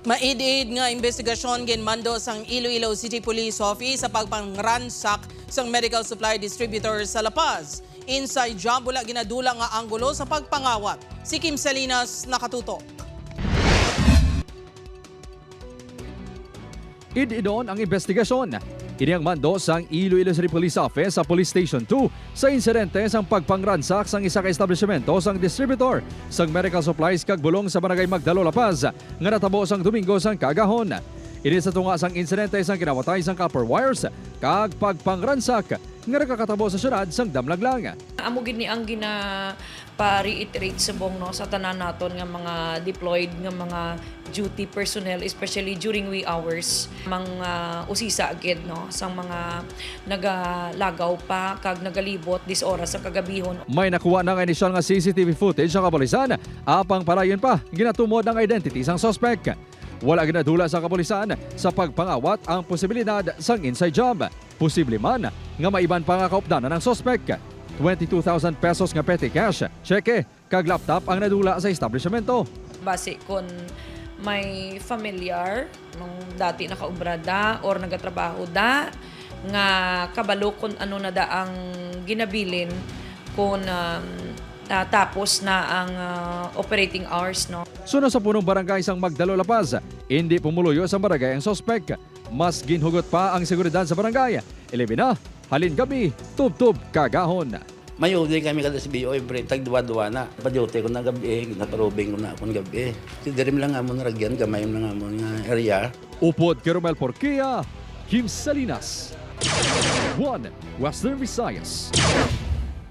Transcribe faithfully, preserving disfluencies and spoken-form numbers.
Maid-id nga investigasyon ginmando sang Iloilo City Police Office sa pagpangransak sang medical supply distributor sa La Paz. Inside job, wala ginadula nga anggulo sa pagpangawat. Si Kim Salinas nakatutok. Id-idon ang investigasyon. Ini ang mando sang Iloilo City Police Office sa Police Station two sa insidente sang pagpangransak sang isa ka establishmento sang distributor sang medical supplies kag bulong sa Barangay Magdalo, La Paz, nga natabo sang Domingo sang kaagahon. Ini sa tunga sang insidente sang kinawatay sang copper wires kag pagpangransak nga nakakatabo sa siyudad sang Damlaglang. Amo gid ni ang gina-reiterate subong, no, sa tanan naton nga mga deployed nga mga duty personnel, especially during wee hours, mga usisa gid, no, sang mga nagalagaw pa kag nagalibot dis oras sa kagabihon. May nakuha na nga inisyal nga C C T V footage sa kapulisan, apang padayon pa ginatumod ang identity sang suspek. Wala ginadula sa kapulisan sa pagpangawat ang posibilidad sang inside job. Posible man nga may iban pa nga kaupdanan ang suspek. Twenty-two thousand pesos nga petty cash, tseke, kag laptop ang nadula sa establishmento. Basi kon may familiar, nung dati nakaobra da or nagatrabaho da, nga kabalo kon ano na da ang ginabilin kon, um, ah, tapos na ang, ah, operating hours, no? Suno sa punong barangay sang Magdalo, La Paz, indi pumuluyo sang barangay ang suspek. Mas ginhugot pa ang seguridad sa barangay, ilabi na halin gab-i tubtob kaagahon. May-uli kami kada S B O, every tag-duwa-duwa na. Pa-duty ko na gab-i, ginaparubing ko na akon gab-i. Si diri man lang amon ragyan, gamay man lang amon nga area. Upod kay Romel Porquia, Kim Salinas, One Western Visayas.